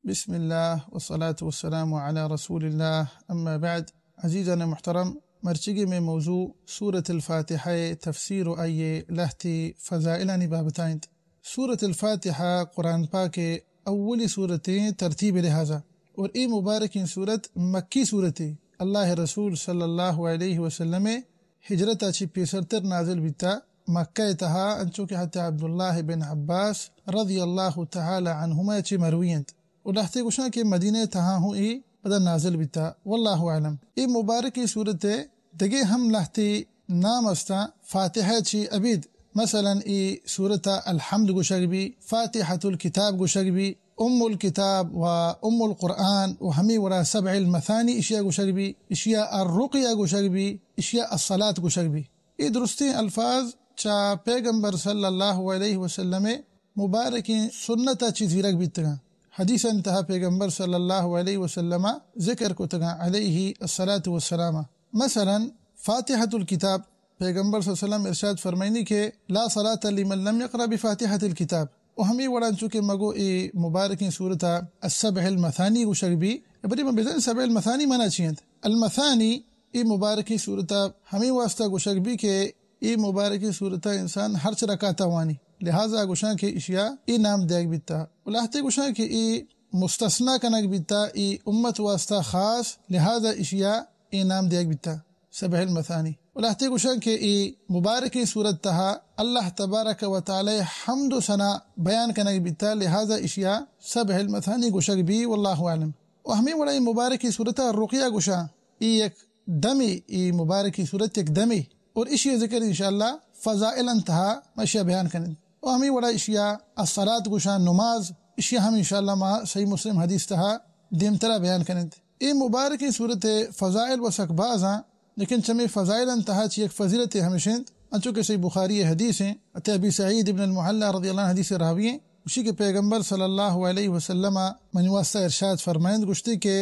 بسم اللہ والصلاة والسلام علی رسول اللہ، اما بعد۔ عزیزان محترم، مرچیگی مئے موضوع سورة الفاتحہ تفسیر و آئی لہتے فضائلانی بابتا انت۔ سورة الفاتحہ قرآن پاک اولی سورتیں ترتیب لحاظا، اور اے مبارکیں سورت مکی سورتے۔ اللہ رسول صلی اللہ علیہ وسلم ہجرتا چہ پیسرتر نازل بیتا مکہ تہا، انچو کہ حضرت عبداللہ بن عباس رضی اللہ تعالی عنہما چہ مروی انت۔ و لہتے گوشاں کہ مدینہ تہا ہوں اے پدا نازل بیتا۔ واللہ اعلم۔ اے مبارکیں سورت دگہ ہم لہتے نام استاں فاتحہ چی ابید۔ مثلاً اے سورت الحمد گوشگ بی، فاتحۃ الکتاب گوشگ بی، ام الکتاب و ام القرآن و ہمے وڑا سبع المثانی اشیا گوشگ بی، اشیا الرقیہ گوشگ بی، اشیا الصلاۃ گوشگ بی۔ اے درستیں الفاظ چہ پیغمبر صلی اللہ علیہ وسلم مبارکیں سنت چی زیرگ بیتگاں۔ حدیث انتہا پیغمبر صلی اللہ علیہ وسلم ذکر کتگاں علیہ الصلاۃ والسلام۔ مثلاً فاتحۃ الکتاب، پیغمبر صلی اللہ علیہ وسلم ارشاد فرمائنی کہ لا صلاۃ لمن لم یقرأ بفاتحۃ الکتاب۔ و ہمے وڑا چونکہ مگو اے مبارکیں سورت السبع المثانی گوشگ بی، بری من بزن سبع المثانی منا چی انت؟ المثانی اے مبارکیں سورت ہمے واسطہ گوشگ بی کہ اے مبارکیں سورت انسان ہرچ رکعتا وانی، لہذا گوشاں کہ اشیا اے نام دیگ بیتا۔ و لہتے گوشاں کہ اے مستثنی کنگ بیتا، اے امت واسطہ خاص، لہذا اشیا اے نام دیگ بیتا سبع المثانی۔ و لہتے گوشاں کہ اے مبارکیں سورت تہا اللہ تبارک و تعالی حمد و ثنا بیان کنگ بیتا، لہذا اشیا سبع المثانی گوشگ بی، واللہ اعلم۔ و ہمے وڑا اے مبارکیں سورت رقیہ گوشاں، اے یک دمے، اے مبارکیں سورت یک دمے، اور اشی ذکر انشاءاللہ فضائل انتہا ما اشیا بیان کنیں۔ و ہمے وڑا اشیا الصلاۃ گوشاں، نماز، اشیا ہم انشاءاللہ ما صحیح مسلم حدیث تہا دیمترا بیان کنیں۔ اے مبارکیں سورت فضائل و سک بازاں، لیکن چمے فضائل انتہا چی یک فضیلت ہمش انت، انچو کہ صحیح بخاری حدیث ہیں، اتے ابی سعید ابن المعلی رضی اللہ عنہ حدیث راوی ہیں، گوشی کہ پیغمبر صلی اللہ علیہ وسلم منی واسطہ ارشاد فرمائند، گوشتی کہ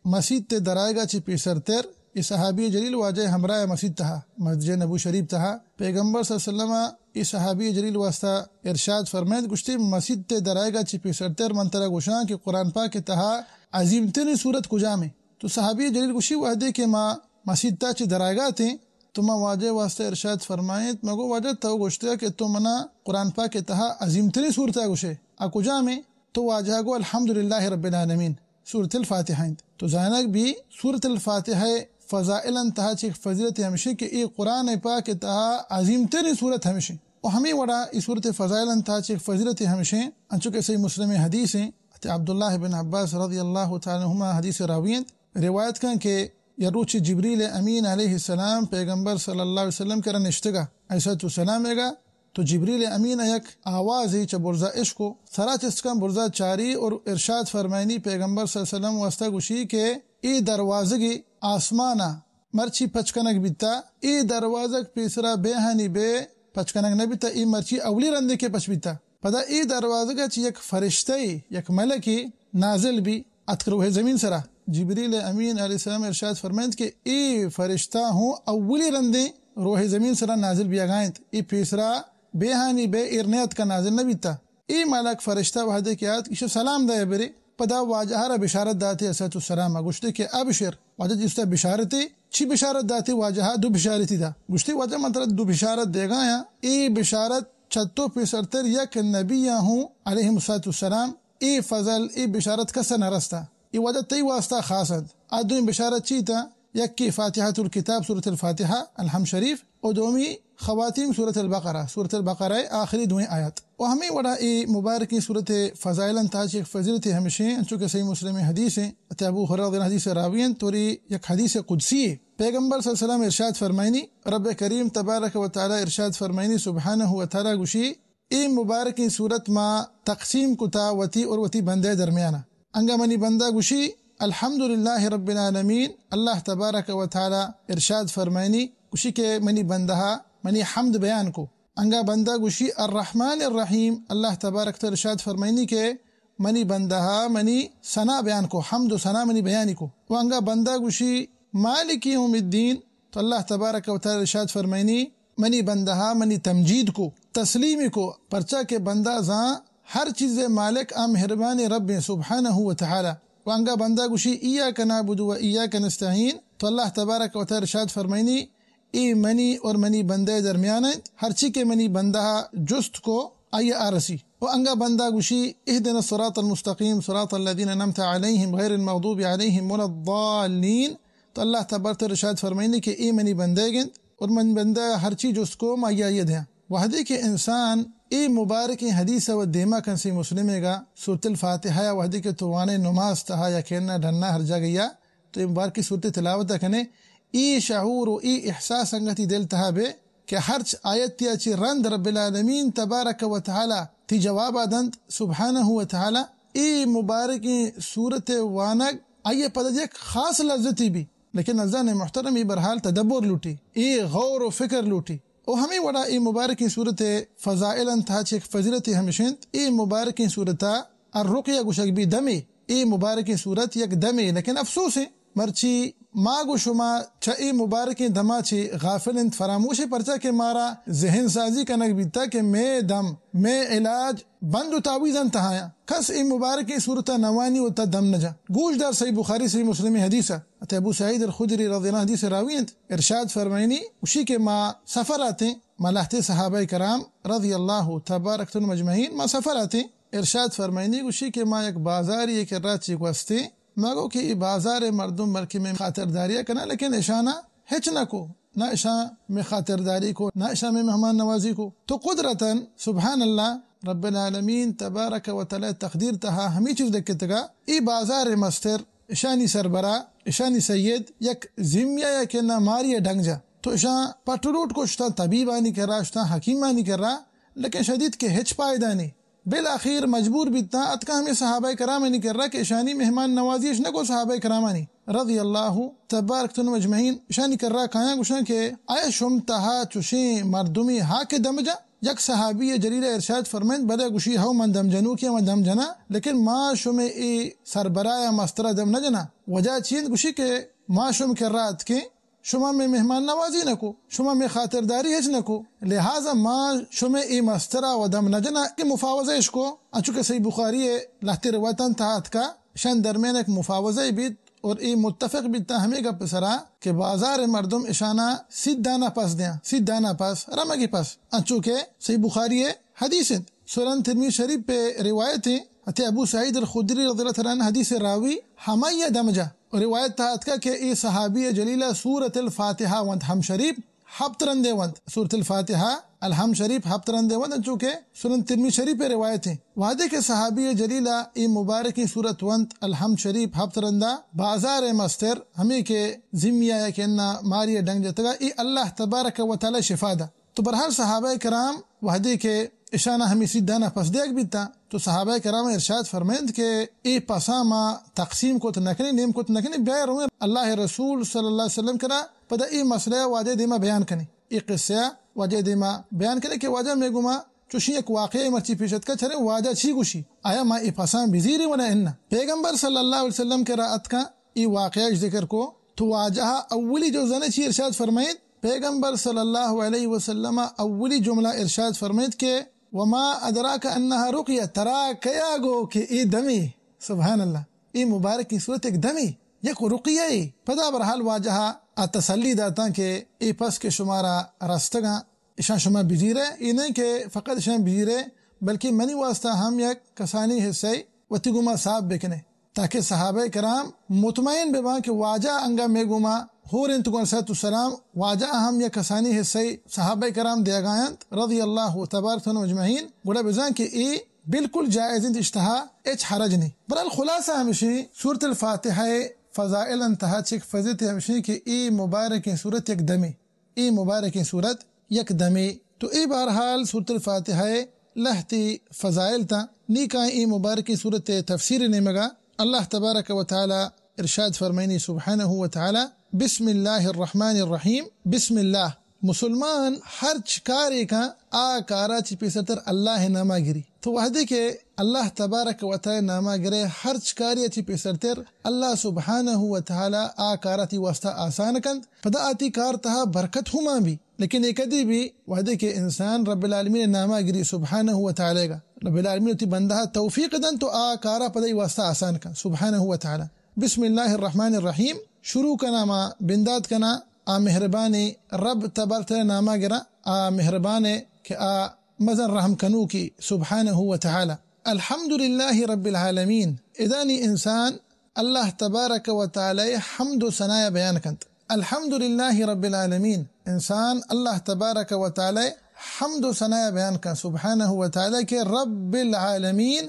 مسیت ء درآیگ ء چہ پیسرتر اے صحابی جلیل واجہ ء ہمراہ ء مسیت تہا، مسجد نبوی شریف تہا، پیغمبر صلی اللہ علیہ وسلم ء اے صحابی جلیل واسطہ ارشاد فرمائیت، گوشتی، مسیت ء درآیگ ء چہ پیسرتر من ترا گوشاں کہ قرآن پاک ء تہا عظیم ترین سورت کجام انت؟ تو صحابی جلیل گوشی، وہدے کہ ما مسیت ء چہ درآیگ ء اتیں، تو ما واجہ ء واسطہ ارشاد فرمائیت، مگو واجہ تو گوشتگ کہ تو منا قرآن پاک ء تہا عظیم ترین سورت ء گوشے، آ کجام انت؟ تو واجہ ء گو الحمدللہ رب العالمین۔ سورۃ الفاتحہ انت۔ تو زانگ بی سورۃ الفاتحہ فضائل انت تہا چہ یک فضیلت ہمشیں کہ اے قرآن پاک تہا عظیم ترین سورت ہمشیں۔ و ہمیں وڑا اے سورۃ فضائل انت تہا چہ یک فضیلت ہمشیں، انچو کہ صحیح مسلم حدیث ہیں، حضرت عبداللہ بن عباس رضی اللہ تعالی عنہما حدیث راوی انت، روایت کن کہ یا روچ جبریل امین علیہ السلام پیغمبر صلی اللہ علیہ وسلم کرا نشتگا، علیہ الصلوۃ والسلام، ایگا تو جبریل امین ء یک آوازے چہ برزا اشکو، سرا چست کن، برزا چاری اور ارشاد فرمائنی، پیغمبر صلی اللہ علیہ وسلم واسطہ گوشی کہ اے دروازگے آسمانا مرچی پچ کنگ بیتا، اے دروازگ پیسرا بیہانی بے پچ کنگ نہ بیتا، اے مرچی اولی رندے کہ پچ بیتا۔ پدا اے دروازگ ء چہ یک فرشتہ، یک ملکے نازل بی، اتک روہ زمین سرا۔ جبریل امین علیہ السلام ارشاد فرمائنت کہ اے فرشتہ ہوں اولی رندیں روہ زمین سرا نازل بیاگا انت، اے پیسرا بیہانی بے ایر نیاتکا، نازل نہ بیتا۔ اے ملک فرشتہ وہدے کہ آت، ایشا سلام دے برے، پدا واجہ را بشارت داتے علیہ الصلوۃ والسلام، گوشتے کہ ابشر، واجہ جستا بشارتے، چی بشارت داتے؟ واجہ دو بشارتی دا۔ گوشتے واجہ من ترا دو بشارت دیگا آں، اے بشارت چہ تو پیسرتر یک نبی ہوں علیہ الصلوۃ والسلام اے فضل، اے بشارت کس ء نہ رستا۔ اے وجہ تئی واسطہ خاص انت۔ آ دوئیں بشارت چی تاں؟ یکے فاتحۃ الکتاب، سورۃ الفاتحہ، الحمد شریف، و دومی خواتیم سورۃ البقرہ، سورۃ البقرہ ء آخری دوئیں آیات۔ و ہمیں وڑا اے مبارکیں سورت فضائل انت، تہا چہ یک فضیلت ہمشیں، انچو کہ صحیح مسلم حدیث ہیں، تے ابو ہریرہ رضی اللہ عنہ حدیث راوی ہیں، توری یک حدیث قدسی ہے۔ پیغمبر صلی اللہ علیہ وسلم ارشاد فرمائنی، رب کریم تبارک و تعالی ارشاد فرمائنی، سبحانہ و تعالی گوشی، اے مبارکیں سورت ما تقسیم کتا وتی اور وتی بندہ درمیانا۔ انگا منی بندہ گوشی، الحمدللہ رب العالمین، اللہ تبارک و تعالی ارشاد فرمائنی، گوشی کہ منی بندہ منی حمد بیان کو۔ انگا بندہ گوشی، الرحمن الرحیم، اللہ تبارک و تعالی ارشاد فرمائنی کہ منی بندہ منی ثنا بیان کو، حمد و ثنا منی بیانی کو۔ و انگا بندہ گوشی، مالک یوم الدین، تو اللہ تبارک و تعالی ارشاد فرمائنی، منی بندہ منی تمجید کو، تسلیم کو، پرچا کہ بندہ زان ہر چیز ءِ مالک آ مہربانیں رب ایں سبحانہ و تعالی۔ و انگا بندہ گوشی، ایاک نعبد و ایاک نستعین، تو اللہ تبارک و تعالی ارشاد فرمائنی، اے منی اور منی بندہ ءِ درمیان انت، ہرچی کہ منی بندہ ءَ جست کو، آئی ءَ آ رسی۔ و انگا بندہ گوشی، اهدنا الصراط المستقيم، صراط الذين أنعمت عليهم، غير المغضوب عليهم ولا الضالين، تو اللہ تبارک و تعالی ارشاد فرمائنی کہ اے منی بندہ انت اور منی بندہ ہرچی جست کو، ما آئی ءَ دیاں۔ وہدے کہ انسان اے مبارکیں حدیث ءَ و دیما کن، صحیح مسلم ءَ گا، سورۃ الفاتحہ ءَ وہدے کہ تو وانے نماز تہا یا کہنا ڈنا ہر جاگہ یا تو اے مبارکیں سورت ءِ تلاوت ءَ کنے، اے شعور و اے احساس انگت تئی دل تہا بے کہ ہرچ آیت ءَ چہ رند رب العالمین تبارک و تعالی تئی جواب ءَ دنت سبحانہ و تعالی۔ اے مبارکیں سورت ءِ وانگ آئی ءِ پد یک خاص لذتے بی، لیکن عزیزان محترم، اے بہرحال تدبر لوٹی، اے غور و فکر لوٹی۔ و ہمے وڑا اے مبارکیں سورت ءِ فضائل انت، تہا چہ یک فضیلتے ہمیش انت، اے مبارکیں سورت ءَ الرقیہ گوشگ بی، دمے۔ اے مبارکیں سورت یک دمے، لیکن افسوس ایں مرچی ما گو شما چہ اے مبارکیں دما چہ غافل انت، فراموش ایں، پرچا کہ مارا ذہن سازی کنگ بیتا کہ مے دم، مے علاج بند و تعویذ انت تہایاں۔ کس اے مبارکیں سورت ءَ نوانی و تا دم نجا۔ گوش دار، صحیح بخاری، صحیح مسلم حدیث ءَ۔ حضرت ابو سعید الخدری رضی اللہ عنہ حدیث راوی انت، ارشاد فرمائنی، گوشی کہ ما سفر ءَ اتیں، ما لہتے صحابہ کرام رضی اللہ تبارک عنہم اجمعین، ما سفر ءَ اتیں۔ ارشاد فرمائنی، گوشی کہ ما یک بازاری ءِ کرا چہ گوستیں، ما گو کہ اے بازار ءِ مردم بلکہ مے خاطرداری ءَ کناں، لیکن اشانا ہچ نہ کو، نہ اشاں مے خاطرداری کو، نہ اشاں مے مہمان نوازی کو۔ تو قدرتاً، سبحان اللہ، رب العالمین تبارک و تعالی تقدیر تہا ہمے چیز لکھتگا، اے بازار ءِ مستر، اشانی سربراہ، اشانی سید یک زمیا یا کہ نہ ماری ءَ ڈنگ جا۔ تو اشاں پٹ و لوٹ کو، شتاں طبیبانی کرا، شتاں حکیمانی کرا، لیکن شدید کہ ہچ پائدہ نی۔ بالآخر مجبور بیتاں، اتکاں ہمے صحابہ کرامانی کرا کہ اشانی مہمان نوازی اش نہ کو، صحابہ کرامانی رضی اللہ تبارک عنہم اجمعین، اشانی کرا کایاں گوشاں کہ آیا شم تہا چوشیں مردمے ہا کہ دم جا؟ یک صحابی جلیل ارشاد فرمائنت، بلے گوشی، ہو من دم جنوکیں، من دم جناں، لیکن ما شمے اے سربراہ یا مسترا دم نہ جناں۔ وجہ چی انت؟ گوشی کہ ما شم کرا اتکیں، شما مے مہمان نوازی نہ کو، شما مے خاطرداری ہچ نہ کو، لہذا ما شمے اے مسترا و دم نہ جناں۔ کہ مفاوضہ اش کو، انچو کہ صحیح بخاری ءِ لہتے روایتاں تہا اتکا، اشان درمیان یک مفاوضہ بیت اور اے متفق بیتاں ہمے گپ سرا کہ بازار ءِ مردم اشانا سی دانہ پس دیاں، سی دانہ پس، رمگی پس، انچو کہ صحیح بخاری ءِ حدیث انت۔ سنن ترمذی شریف ءِ روایت انت، حضرت ابو سعید الخدری رضی اللہ تعالی عنہ حدیث ءِ راوی، ہمائی ءَ دم جا۔ روایت تہا اتکا کہ اے صحابی جلیل ءَ سورۃ الفاتحہ ونت، ہم شریف ہپت رندے ونت۔ سورۃ الفاتحہ، الحم شریف ہپت رندے ونت، انچو کہ سنن ترمذی شریف ءِ روایت انت۔ وہدے کہ صحابی جلیل ءَ اے مبارکیں سورت ونت، الحم شریف ہپت رندا، بازار ءِ مستر، ہمے کہ زمیا یا کہ انا ماری ءَ ڈنگ جتگا، اے اللہ تبارک و تعالی شفا دا۔ تو بہرحال صحابہ کرام وہدے کہ اشانا ہمے سی دانہ پس دیگ بیتاں، تو صحابہ کرام ارشاد فرمائنت کہ اے پساں ما تقسیم کت نہ کنیں، نیم کت نہ کنیں، بیا رویں اللہ ءِ رسول صلی اللہ علیہ وسلم کرا، پدا اے مسئلہ ءَ واجہ ءِ دیما بیان کنیں، اے قصہ ءَ واجہ ءِ دیما بیان کنیں کہ واجہ، مے گوما چوشیں یک واقعہ مرچی پیش اتکا، چرے واجہ چی گوشی؟ آیا ما اے پساں بزیریں ولا اناں؟ پیغمبر صلی اللہ علیہ وسلم کرا اتکاں، اے واقعہ اش ذکر کو، تو واجہ ءَ اولی جو زنے چی ارشاد فرمائیت؟ پیغمبر صلی اللہ علیہ وسلم ءَ اولی جملہ ارشاد فرمائیت کہ وما ادراک انها رقیہ، ترا کیا گو کہ اے دمے، سبحان اللہ، اے مبارکیں سورت یک دمے، یک رقیہ اے۔ پدا بہرحال واجہ ءَ آ تسلی داتاں کہ اے پس کہ شمارا رستگاں، اشاں شما بزیرے، اے نہ کہ فقط اشاں بزیرے، بلکہ منی واسطہ ہم یک کسانی حصہ وتی گوما صاف بکنے، تاکہ صحابہ کرام مطمئن بباں کہ واجہ انگا مے گوما ہور انت گوں۔ علیہ الصلوۃ والسلام، واجہ ہم یک کسانی حصہ صحابہ کرام دیگا انت رضی اللہ تبارک عنہم اجمعین، گڑا بزاں کہ اے بالکل جائز انت، اشتہا ہچ حرج نہیں۔ برحال خلاصہ ہمشی سورۃ الفاتحہ فضائل انتہا چک فضیلت ہمشی کہ اے مبارکیں سورت یک دمے۔ اے مبارکیں سورت یک دمے۔ تو اے بہرحال سورۃ الفاتحہ ءِ لہتے فضائل تاں۔ نی کائیں اے مبارکیں سورت ءِ تفسیر ءِ نیمگا۔ اللہ تبارک و تعالی ارشاد فرمائنی سبحانہ و تعالی، بسم اللہ الرحمن الرحیم، بسم اللہ۔ مسلمان ہرچ کارے کن آ کارا چی پیسرتر اللہ ءِ ناما گری۔ تو وہدے کہ اللہ تبارک و تعالی ناما گرے، ہرچ کارے چی پیسرتر اللہ سبحانہ و تعالی آ کارا تی واسطہ آسان کنت، پدا آ تی کار تہا برکت ہما بی۔ لیکن اے کدی بی وہدے کہ انسان رب العالمین ناما گری سبحانہ و تعالی گا، رب العالمین وتی بندہ توفیق دنت تو آ کارا پدا ای واسطہ آسان کن سبحانہ و تعالی۔ بسم اللہ الرحمن الرحیم، شروع کنا ما بندات کنا آ مہربانیں رب تبارک و تعالی ناما گرا، آ مہربانے کہ آ مزن رحم کنوکی سبحانہ و تعالی۔ الحمدللہ رب العالمین، ادا نی انسان اللہ تبارک و تعالی حمد و ثنایا بیان کنت۔ الحمدللہ رب العالمین، انسان اللہ تبارک و تعالی حمد و ثنایا بیان کن سبحانہ و تعالی کہ رب العالمین،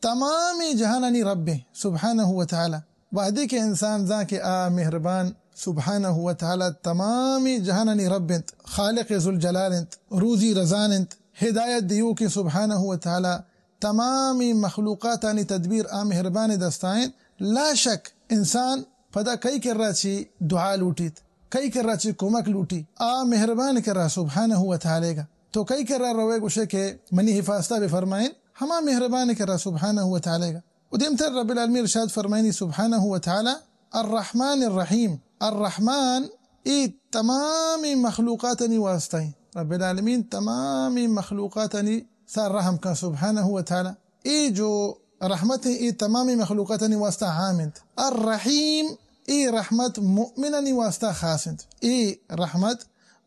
تمامی جہانانی رب سبحانہ و تعالی۔ وہدے کہ انسان زان کہ آ مہربان سبحانہ و تعالی تمامی جہانانی رب انت، خالق ذوالجلال انت، روزی رزان انت، ہدایت دیوکیں سبحانہ و تعالی، تمامی مخلوقاتانی تدبیر آ مہربان دستا انت۔ لا شک انسان پدا کئی کرا چی دعا لوٹیت، کئی کرا چی کمک لوٹی، آ مہربان کرا سبحانہ و تعالی گا۔ تو کئی کرا روے گوشے کہ منی حفاظتا بفرمائیں، ہما مہربان کرا سبحانہ و تعالی گا۔ و دیمتر رب العالمین ارشاد فرمائنی سبحانہ و تعالی، الرحمن الرحیم۔ الرحمن ای تمامی مخلوقاتانی واسطہ ہیں۔ رب العالمین تمامی مخلوقاتانی سر رحم کن سبحانہ و تعالی۔ ای جو رحمت ہیں، ای تمامی مخلوقاتانی واسطہ عام انت۔ الرحیم، ای رحمت مؤمنانی واسطہ خاص انت۔ ای رحمت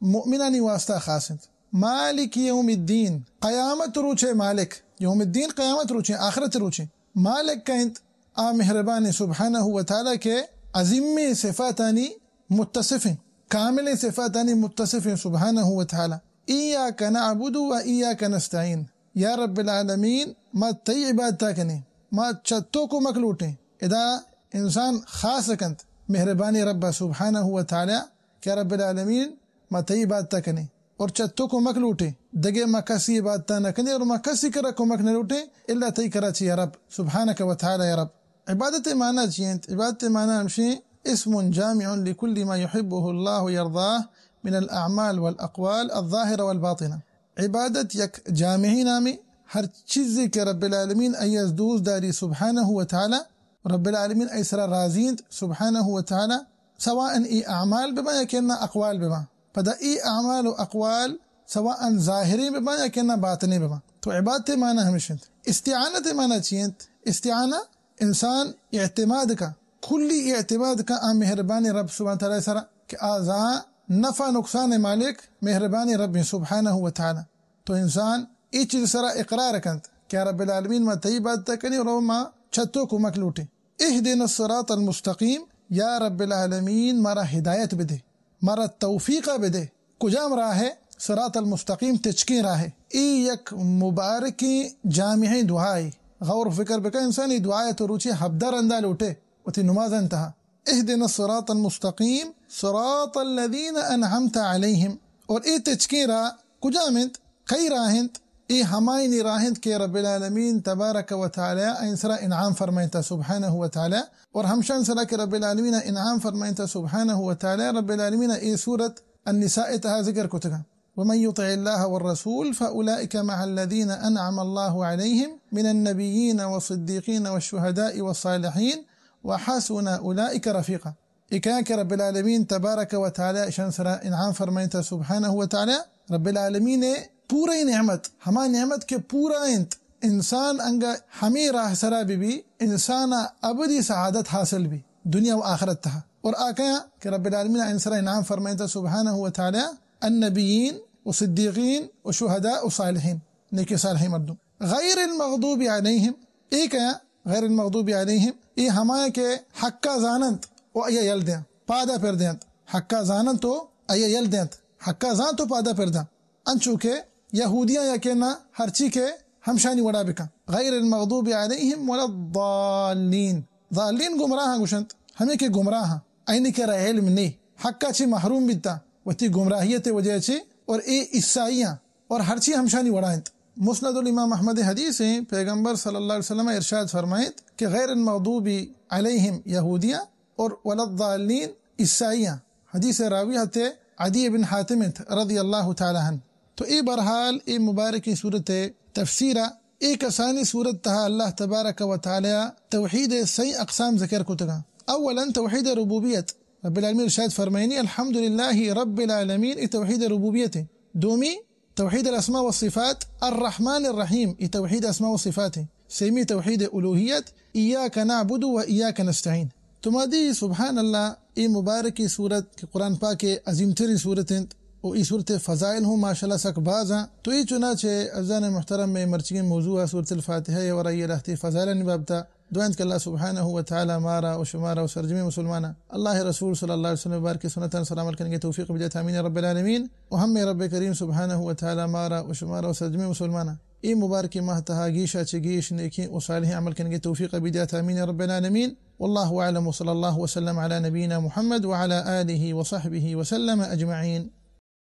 مؤمنانی واسطہ خاص انت۔ مالک یوم الدین، قیامت روچے مالک۔ یوم الدین قیامت روچے، آخرت روچے۔ مالک کا انت؟ آ مہربان سبحانہ و تعالی کہ عظیم صفاتانی متصف ہیں، کامل صفاتانی متصف ہیں سبحانہ و تعالی۔ ایاک نعبد و ایاک نستعین۔ یا رب العالمین، ما تئی عبادتا کنیں، ما چہ تو کمک لوٹیں۔ ادا انسان خاص کنت مہربانی رب سبحانہ و تعالی کہ رب العالمین، ما تئی عبادتا کنیں اور چہ تو کمک لوٹیں، دگہ ما کسی عبادتا نہ کنیں اور ما کسی کرا کمک نہ لوٹیں الا تئی کرا چی یا رب سبحانک و تعالی یا رب۔ عبادت معنی چی انت؟ عبادت معنی ہمشیں اسم جامع لكل ما يحبه الله ويرضاه من الأعمال والأقوال الظاهرة والباطنة۔ عبادت یک جامعی نامے، ہر چیزے کہ رب العالمین ای از دوست داری سبحانہ و تعالی، رب العالمین ای سرا راضی انت سبحانہ و تعالی، سواء ای اعمال بباں یا کہ نہ اقوال بباں۔ پدا ای اعمال و اقوال سواء ظاہریں بباں یا کہ نہ باطنیں بباں۔ تو عبادت معنی ہمیش انت۔ استعانت معنی چی انت؟ استعانہ انسان اعتماد کا، کلی اعتماد کا آ مہربان رب سبحانہ تعالی سرا کہ آ زاں نفع نقصان مالک مہربان رب سبحانہ و تعالی۔ تو انسان ای چیز سرا اقرار کنت کہ یا رب العالمین، ما تئی عبادت کنی، رو ما چہ تو کمک لوٹیں۔ اهدنا الصراط المستقیم، یا رب العالمین مارا ہدایت بدے، مارا توفیق بدے۔ کجام راہ ہے؟ صراط المستقیم، تچکیں راہ ہے۔ ای یک مبارکیں جامعیں دعائے۔ غور و فکر بکن انسان، ای دعائے تو روچی ہبدہ رندا لوٹے وتی نماز انتہا۔ اهدنا الصراط المستقيم صراط الذين أنعمت عليهم۔ اور اے تچکیں راہ کجام انت؟ کئی راہ انت؟ اے ہمائنی راہ انت کہ رب العالمین تبارک و تعالی آئین سرا انعام فرمائنتا سبحانہ و تعالی۔ اور ہمشان سرا کہ رب العالمین انعام فرمائنتا سبحانہ و تعالی، رب العالمین اے سورت النساء تہا ذکر کتگا۔ ومن يطع الله والرسول فأولئك مع الذين أنعم الله عليهم من النبيين والصديقين والشهداء والصالحين وحسن أولئك رفيقا۔ اے کیاں کہ رب العالمین تبارک و تعالی اشان سرا انعام فرمائنتا سبحانہ و تعالی۔ رب العالمین پورا نعمت، ہما نعمت کہ پورا انت، انسان انگا ہمے راہ سرا بہ بی، انسان ابدی سعادت حاصل بی دنیا و آخرت تہا۔ اور آ کیاں کہ رب العالمین آئین سرا انعام فرمائنتا سبحانہ و تعالی، النبیین و صدیقین و شہداء و صالحین، نیکیں صالحیں مردم۔ غیر المغضوب علیہم، اے کیاں؟ غیر المغضوب علیہم، اے ہما کہ حقا زاننت و آئیا یل دیاں، پادا پر دیاں۔ حقا زاننت و آئیا یل دیاں، حقا زانت و پادا پر دیاں۔ انچو کہ یہودیاں یا کہ نہ ہرچی کہ ہمشانی وڑا بکن۔ غیر المغضوب علیہم ولا الضالین۔ ضالین گمراہاں گوشنت، ہمے کہ گمراہاں، آئینی کرا علم نے، حقا چی محروم بیتا، وتی گمراہیت وجہ چی، اور اے عیسائیاں، اور ہرچی ہمشانی وڑا انت۔ مسند الامام احمد حدیث ہیں، پیغمبر صلی اللہ علیہ وسلم ارشاد فرمائیت کہ غیر المغضوب علیہم یہودیاں اور ولا الضالین عیسائیاں۔ حدیث راوی حضرت عدی بن حاتم انت رضی اللہ تعالی عنہ۔ تو اے بہرحال اے مبارکیں سورت تفسیرا اے کسانی سورت تہا اللہ تبارک و تعالی توحید سئیں اقسام ذکر کتگاں۔ اولاً توحید ربوبیت، رب العالمین ارشاد فرمائنی، الحمد للہ رب العالمین، اے توحید ربوبیت ایں۔ دومی، توحید الاسماء والصفات، الرحمن الرحیم، اے توحید اسماء و صفات ایں۔ سیمی، توحید الوہیت، ایاک نعبد و ایاک نستعین۔ تو ما دی، سبحان اللہ، اے مبارکیں سورت کہ قرآن پاک ءِ عظیم تریں سورت انت و اے سورت ءِ فضائل ہوں ماشاءاللہ سک باز آں۔ تو اے چنانچہ عزیزان محترم، مئے مرچیگیں موضوع ءَ سورت الفاتحہ ءِ ورا اے لہتے فضائلانی بابت ءَ دعا انت کہ اللہ سبحانہ و تعالی مارا و شمارا و سرجمیں مسلماناں اللہ ءِ رسول صلی اللہ علیہ وسلم مبارکیں سنتاں سر عمل کنگے توفیق بدیات، آمین رب العالمین۔ و ہمے رب کریم سبحانہ و تعالی مارا و شمارا و سرجمیں مسلماناں اے مبارکیں ماہ تہا گیشا چہ گیش نیکیں و صالحیں عمل کنگے توفیق بدیات، آمین رب العالمین۔ واللہ اعلم، وصلی اللہ وسلم علی نبینا محمد وعلی آلہ وصحبہ وسلم اجمعین۔